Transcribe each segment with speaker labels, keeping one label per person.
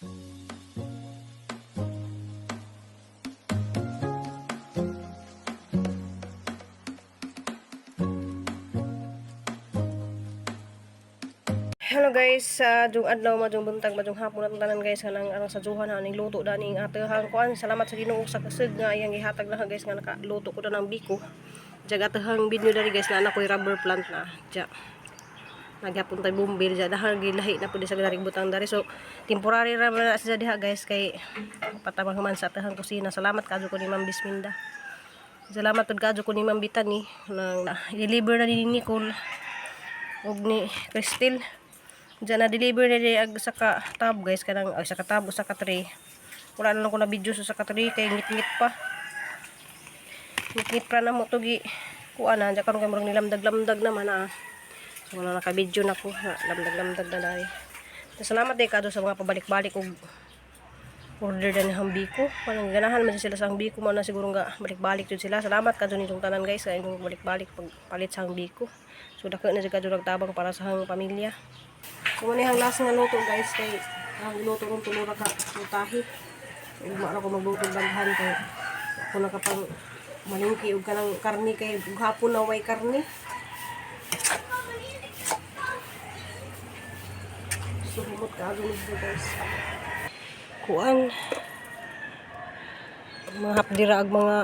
Speaker 1: Hello guys, sa jung adlaw, majung buntag, majung hapon atong tanan guys, kanang aron sa juhan na aning luto daning atehang kuan. Salamat sa Ginoo sa kusog nga iyang gihatag na guys nga nakaluto ko na ng biko. Jag atehang video diri guys na anak ko'y rubber plant na. Ja. Nagyapon tay bumbil ja dahil gilahi na pud sa garing butang dari. So temporary ra man na siya diha guys kay patabang human sa atehang kusina. Salamat kadyo ko ni Ma'am Bisminda. Salamat tud kadyo ko ni Ma'am Bitani nang deliver na ni Nicole ug ni Cristel. Diyan na deliver na di ag sa ka tab guys, kanang ay sa ka tab o sa ka tray. Wala na lang ko na video sa ka tray kay ngit-ngit pa. Ngit-ngit pa na mo to gi kuan na diyan karon kay murag nilamdag-lamdag naman ah. So wala naka video na ko, na, lamdag-lamdag na dai. Salamat day kado sa mga pabalik-balik og order na ni Hambiko. Parang ganahan man sila sa Hambiko man na siguro nga balik-balik jud sila. Salamat kadto ninyong tanan guys sa inyong balik-balik pagpalit sa Hambiko. So dako na jud kadto nagtabang para sa hang pamilya. So muna ang last nga luto guys kay ang luto rong tulo ra ka putahe. So ugma ra ko magluto daghan kay ako nakapang malingki og kanang karni kay ug hapon na way karni. So humot ka ni siya, guys. Kuan mga hapdira ag mga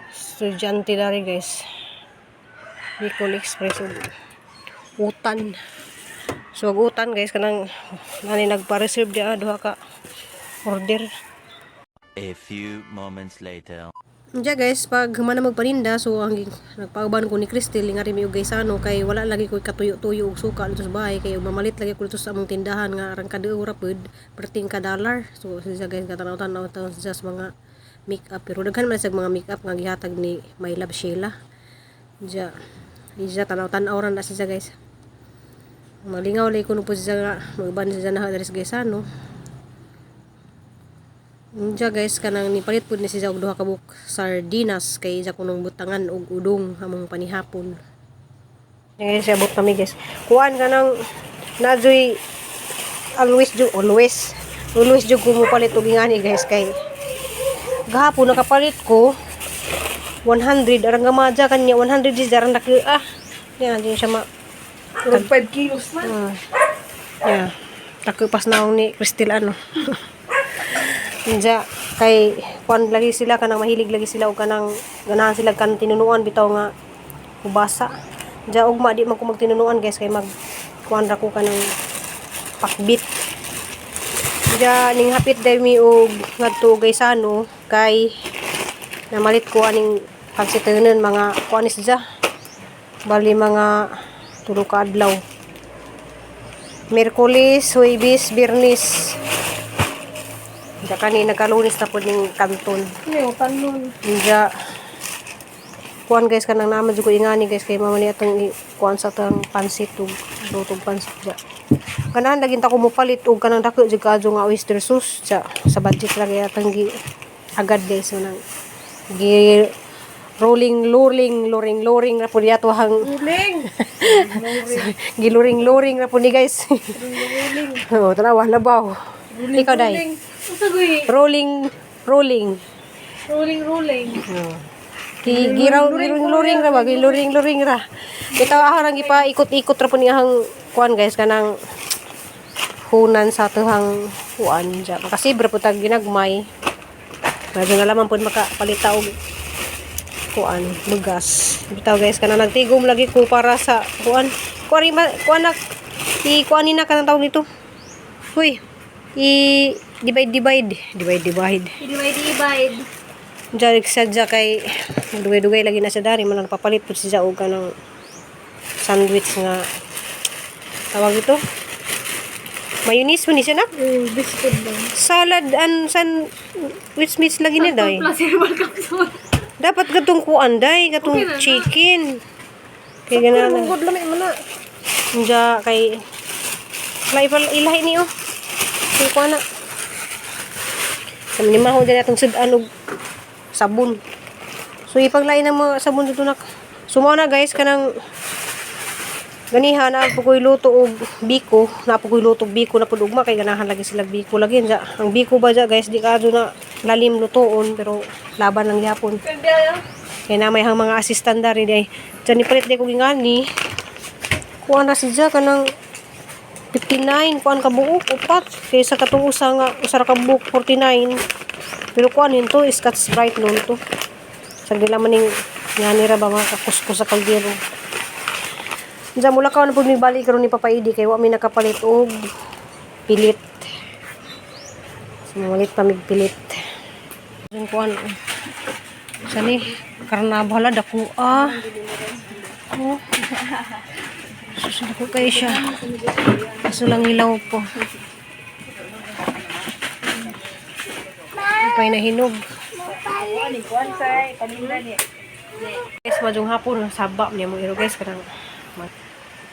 Speaker 1: estudyante dari guys. Bicol Express ug utan. So ag utan guys kanang nani nagpa-reserve diha duha ka order.
Speaker 2: A few moments later.
Speaker 1: Diya guys, pag human na magpaninda, so ang nagpauban ko ni Cristel nga rin mi og gaysano kay wala lagi ko katuyo-tuyo og suka dito sa bahay kay mamalit lagi ko dito sa among tindahan nga arang kada ora pud perting ka dollar. So siya guys katanaw-tanaw taon siya sa mga make-up pero daghan man sa mga make-up nga gihatag ni My Love Sheila. Diya, diya tanaw-tanaw ra na siya guys. Malingaw lagi ko no po siya nga magban siya na diri sa gaysano. Diya guys kanang nipalit pud ni siya og duha ka buok sardinas kay isa kunong butangan og udong among panihapon. Diya guys abot kami guys. Kuan kanang najoy always ju always always jud ko mopalit og ingani guys kay gahapon nakapalit ko 100 arang gamaja kanya 100 is arang daki ah. Yan din siya ma
Speaker 3: Murag 5 kilos man.
Speaker 1: Yeah. Takupas na ni Cristel ano. Diya, kay kuan lagi sila kanang mahilig lagi sila og kanang ganahan sila kan tinunuan bitaw nga ubasa. Diya ugma di man ko magtinunuan guys kay mag kuan ra ko kanang pakbit. Diya ning hapit day mi og ngadto gaysano kay namalit ko aning pansitenon mga kuan is siya. Bali mga tulo ka adlaw. Miyerkules, Huwebes, Biyernes. Diya kani nagkalunis na po ning kanton.
Speaker 3: Ano, tanon.
Speaker 1: Diya kuan guys kanang naman jud ko ingani guys kay mama ni atong kuan sa atong pansit ug lutong pansit diya. Ganahan lagi ta ko mopalit og kanang dako jud kaadyo nga oyster sauce diya sa budget lagi atong gi agad guys so nang gi rolling rolling loring loring ra pud yato hang
Speaker 3: Ruling!
Speaker 1: giluring loring ra pud ni guys.
Speaker 3: Ruling.
Speaker 1: Oh, tanawa labaw. Ikaw dai.
Speaker 3: Ruling. Unsa goy?
Speaker 1: Rolling rolling.
Speaker 3: Rolling, rolling.
Speaker 1: Gi giraw giring luring ra ba giluring luring ra. Bitaw ako rang ipa ikot-ikot ra po ni ahang kuan guys kanang hunan sa tuhang kuan diya. Makasibre po tag ginagmay. Medyo na lamang po makapalita og kuan bugas. Bitaw guys kanang nagtigom lagi ko para sa kuan. Kuan rin kuan na i kuan ni na kanang tawag nito. Huy. I divide divide divide divide.
Speaker 3: Divide, divide.
Speaker 1: Diyan sadya kay dugay-dugay lagi na siya dari man napapalit pud siya og kanang sandwich nga tawag ito mayonnaise man ni siya nak
Speaker 3: Oh, biscuit lang.
Speaker 1: Salad and sandwich mix lagi ni day.
Speaker 3: Plus herbal capsule.
Speaker 1: Dapat katong kuan day, katong
Speaker 3: Okay na na.
Speaker 1: chicken kay ganahan
Speaker 3: Mungkod lami man na.
Speaker 1: Diya kay lahi pala ilahi ni oh kay kuan na sa manimaho din atong sud-an og sabon. So ipaglain ang mga sabon dito nak. So mao na guys kanang Ganiha na po ko'y luto og biko, na po ko'y luto og biko na pud ugma kay ganahan lagi sila biko lagi ja. Ang biko ba ja guys, di kaadto na lalim lutoon pero laban lang gyapon. Kay na may hang mga assistant dari di ay. Diyan ni palit di ko gingani. Kuha na si Ja kanang 59 kuan ka buok upat kaysa katong usa nga usa ra ka buok 49. Pero kuan yun to, Scotch Brite noon to. Sa dila man ning ngani ra ba mga kakuskus sa kaldero. Diyan mula ka na pud mi balik karon ni Papa Idi kay wa mi nakapalit og pilit. So, malit pa mig pilit. Diyan kuan. Oh. Sa ni karnabo hala dako ah. Oh. Susunod ko kayo siya. Kaso lang ilaw po. Pay na hinog. Guys, majong hapon saba niya mo iro guys kanang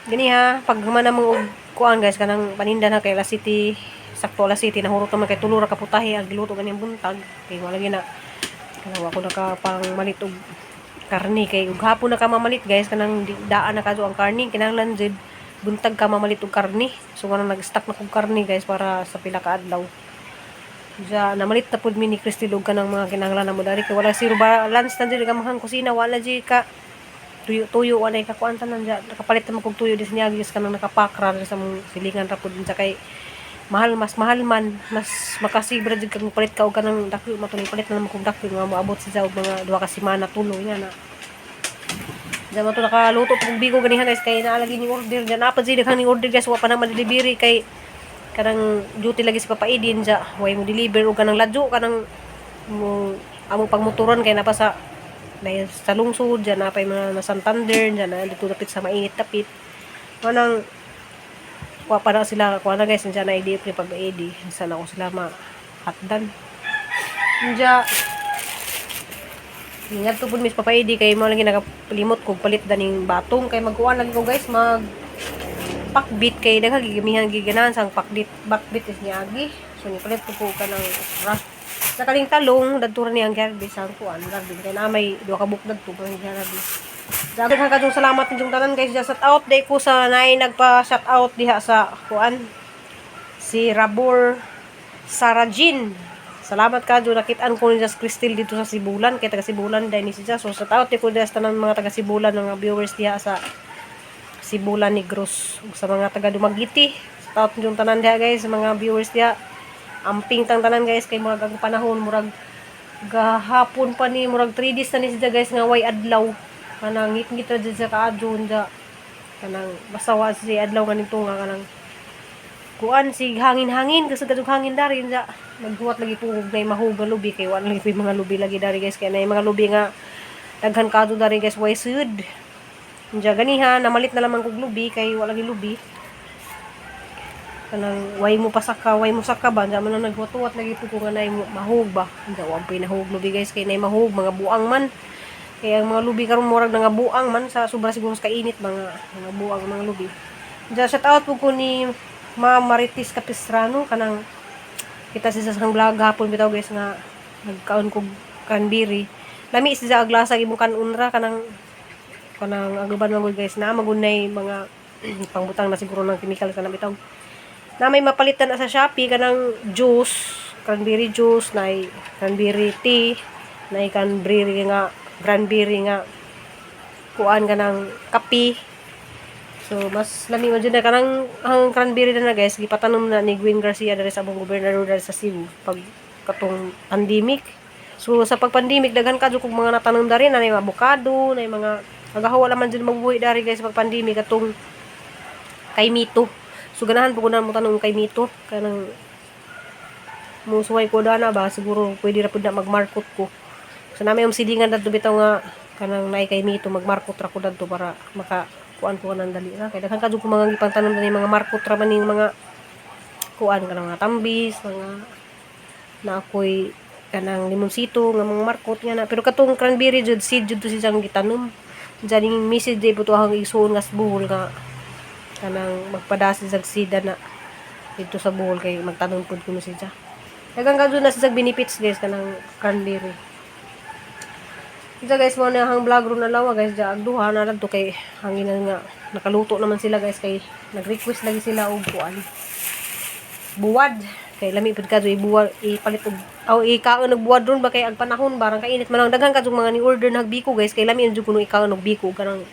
Speaker 1: gani ha, pag human na og kuan guys kanang paninda na kay La City, sakto La City nahurot naman kay tulo ra ka putahe ang giluto ganing buntag kay wala gyud na kanang wa ko naka pang malit og karni kay ug hapon na ka mamalit guys kanang daan na kadto ang karni, kinahanglan jud buntag ka mamalit og karni. So wala nag-stock na kog karni guys para sa pila ka adlaw. Ja, namalit na pud mi ni Christy og kanang mga kinahanglan na mo dari kay wala zero balance na diri gamahang kusina, wala jud ka tuyo-tuyo, wala ka kuan tanan ja. Nakapalit na man kog tuyo dis niya guys kanang nakapakra sa mong silingan ra pud unsa kay mahal, mas mahal man, mas makasibra jud kag palit ka og kanang dako matuloy palit na naman kog dako nga moabot siya og mga 2 ka semana, tulo nga na. Diyan mo to nakaluto pag bigo ganihan guys kay naa lagi ni order diyan napad siya daghan ni order guys, wa pa na ma-delivery kay kanang duty lagi si Papa Edin ja, way mo deliver og kanang ladyo kanang mo among pagmotoran kay napa sa dahil sa lungsod diyan napay mga na Santander diyan na dito dapit sa mainit dapit manang wa pa na sila kuha na guys diyan na ID pre pag ID sana ko sila ma hatdan diyan. Ingat to pud mis Papa Edi kay mo lagi nakalimot kog palit daning batong kay magkuan lagi ko guys mag pakbit kay daghang gigamihan giganahan sang pakbit bakbit is niagi. So ni palit ko po kanang okra. Sa kaling talong dadto ra niyang garbi sang kuan garbi kay na may duha ka buok dadto pa garbi. Daghan kadtong salamat ninyong tanan guys. Just shout out day ko sa naay nagpa shout out diha sa kuan si Rabor Sarajin. Salamat ka nakit-an ko ni Jas Cristel dito sa Sibulan kay taga Sibulan dai ni siya. So shout out ko diha sa tanan mga taga Sibulan, mga viewers diha sa Sibulan Negros ug sa mga taga Dumaguete. Shout out ninyong tanan diha guys, sa mga viewers diha. Amping tang tanan guys kay murag ang panahon murag gahapon pa ni murag 3 days na ni siya guys nga way adlaw. Kanang ngit-ngit ra jud siya kaadyo unja. Kanang basta wa siya adlaw nga nito nga kanang kuan sig hangin-hangin kasi kadtong hangin dari unja naghuwat lagi po og nay mahug nga lubi kay wa lagi po mga lubi lagi dari guys kay nay mga lubi nga daghan kadto dari guys way sud. Unja ganiha namalit na lamang kog lubi kay wa lagi lubi. Kanang way mo pasaka, way mo saka ba, unja man na naghuwat lagi po ko nga nay mahug ba. Unja wa po'y nahug lubi guys kay nay mahug mga buang man. Kaya ang mga lubi karon murag nga buang man sa sobra siguro sa kainit mga buang mga lubi. Unja shout out po ko ni Ma'am Marites Capistrano kanang kita siya sa vlog hapon bitaw guys nga nagkaon kog cranberry. Lami siya og lasa imong kanon ra kanang kanang aguban man gud guys na magunay mga pangbutang na siguro ng chemical kanang bitaw. Na may mapalitan na sa Shopee kanang juice, cranberry juice, na cranberry tea, na cranberry nga kuan kanang kape. So mas lami man jud na kanang ang cranberry na, na guys gipatanom na ni Gwen Garcia diri sa among gobernador diri sa Cebu pag katong pandemic. So sa pag-pandemic daghan ka jud kog mga natanom dari na may avocado, na mga agahawa man jud mabuhi dari guys pag pandemic katong kaimito. So ganahan po ko na mo tanom kaimito kanang musuway ko dana ba siguro pwede ra pud na magmarkot ko. So nami ang silingan dadto bitaw nga kanang naay kaimito magmarkot ra ko dadto para maka kuan ko kanang dali ra kay daghan ka jud ko mga gipantanom dani mga markot ra man ning mga kuan kanang mga tambis, mga na ako'y kanang limonsito nga mga markot nga na. Pero katong cranberry jud seed jud to siyang gitanom. Diyan ning message day po to ang isuon nga sa Bohol nga kanang magpadasi sa sida na dito sa Bohol kay magtanom pud kuno siya. Daghang ka jud na siya benefits guys kanang cranberry. Diya guys, mo na ang vlog ron na lawa guys, diya agduha na lang to kay hanginan nga nakaluto naman sila guys, kay nag-request lagi sila og kuan. Buwad kay lami pud kadto ibuwad ipalit og aw ikaon og buwad ron ba, kay ag panahon barang kainit man ang daghan kadtong mga ni order nagbiko guys, kay lami jud kuno ikaon og biko kanang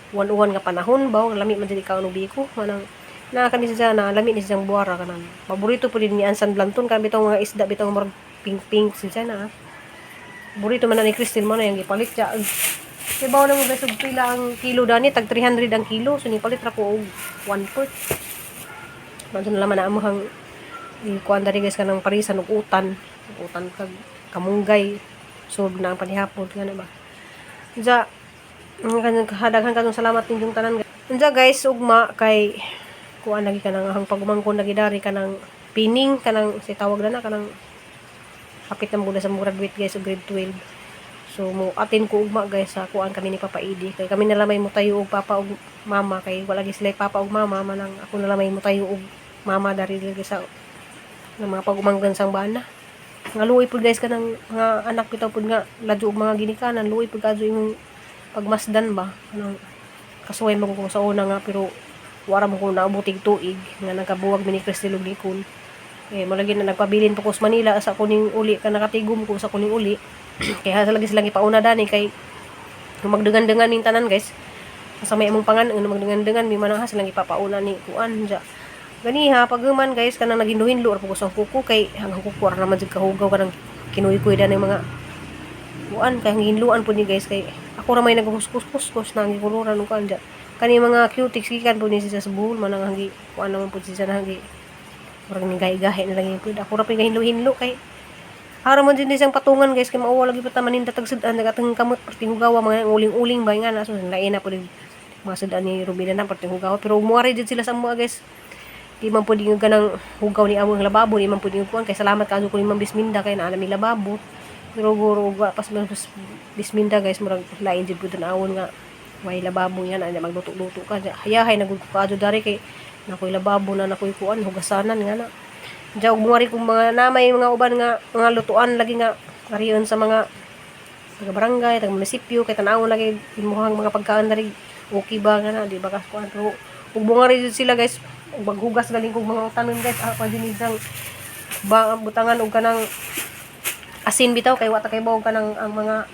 Speaker 1: uwan-uwan nga panahon ba, lami man jud ikaon og biko, manang na kani siya na lami ni siyang buwara, kanang paborito pud ni Ansan Blanton kan bitaw mga isda bitaw murag pink pink siya na ah. Burrito man na ni Christine mo na yung gipalit siya. Kay bawo na mo guys og pila ang kilo dani, tag 300 ang kilo, so nipalit ra ko og 1/4. Manto na laman na amuhang ikuan dari guys, kanang parisan og utan, og utan kag kamunggay. So na ang panihapon nga na ba. Unsa ang kanang kadaghan kanong salamat ninyong tanan. Unsa guys, ugma kay kuan lagi kanang ang pagumangkon lagi dari kanang pining kanang si tawag na kanang hapit na mo sa mga graduate guys og grade 12. So mo atin ko ugma guys sa kuan kami ni Papa Idi. Kay kami na lang may mutayo og papa og mama, kay wala gi sila papa og mama, manang ako na lang may mutayo og mama dari lagi sa ng mga pagumanggan sang bana. Nga luoy pud guys kanang mga anak bitaw pud nga ladyo og mga ginikanan, luoy pud kadto imong pagmasdan ba, kanang kasuway man ko sa una nga, pero wara mo ko naabot og tuig nga nagkabuwag mi ni Cristel ug Nicole. Eh, mo lagi na nagpabilin pa ko sa Manila sa kuning uli ka nakatigom ko sa kuning uli. Kaya sa lagi silang ipauna dani kay kung magdangan-dangan ning tanan guys. Sa may among pangan ang magdangan-dangan mi manang ha silang ipapauna ni kuan ja. Ganiha paghuman guys kanang naghinlo-hinlo ra po ko sa kuko, kay ang kuko ra naman jud kahugaw, kanang kinuy-kuy dan mga kuan, kay ang hinluan po ni guys, kay ako ra may nagkuskus-kuskus na ang gikuluran og kuan ja. Kani mga cutics gikan po ni siya sa buhol, manang hanggi kuan naman po siya na hanggi murag ni gahi-gahi na lang yung pud. Ako ra pa hinlo-hinlo kay ara man din siyang patungan guys, kay mauwa lagi pa ta maninda tag sud-an nagatang kamot perting hugawa mga uling-uling ba nga na, so lain na pud mga sud-an ni Rubina na perting hugawa, pero muari jud sila sa mga guys, di man pud yung ganang hugaw ni among lababo, di man pud yung kuan, kay salamat kayo ko ni Ma'am Bisminda kay naa mi lababo, pero guro wa pas man Bisminda guys, murag lain jud pud tan-awon nga may lababo yan ana magluto-luto ka, hayahay na gud ko kaadto dari kay nakoy lababo na nakoy kuan hugasanan nga na. Diya og muari kung mga na may mga uban nga mga lutuan lagi nga kariyon sa mga taga barangay, taga munisipyo, kay tan-awon lagi imuhang mga pagkaon dari okay ba nga na di ba ka kuan, pero ug mungari jud sila guys ug maghugas galing kog mga utanon guys, ako din isang ba butangan og kanang asin bitaw, kay wa ta kay bawo kanang ang mga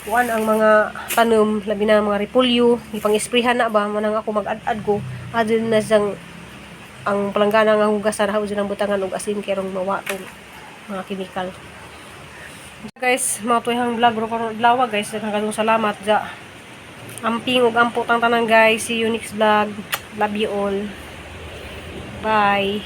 Speaker 1: kuan ang mga tanom, labi na mga repolyo, ipang-esprehan na ba, manang ako mag-ad-ad ko adto na siyang ang palanggana nga hugasan, ha ang butangan og asin kay rong mawa tong mga chemical guys. Mga tuyang vlog ro karon adlaw guys, daghang kayong salamat ja, amping ug ampo tang tanan guys. See you next vlog. Love you all. Bye.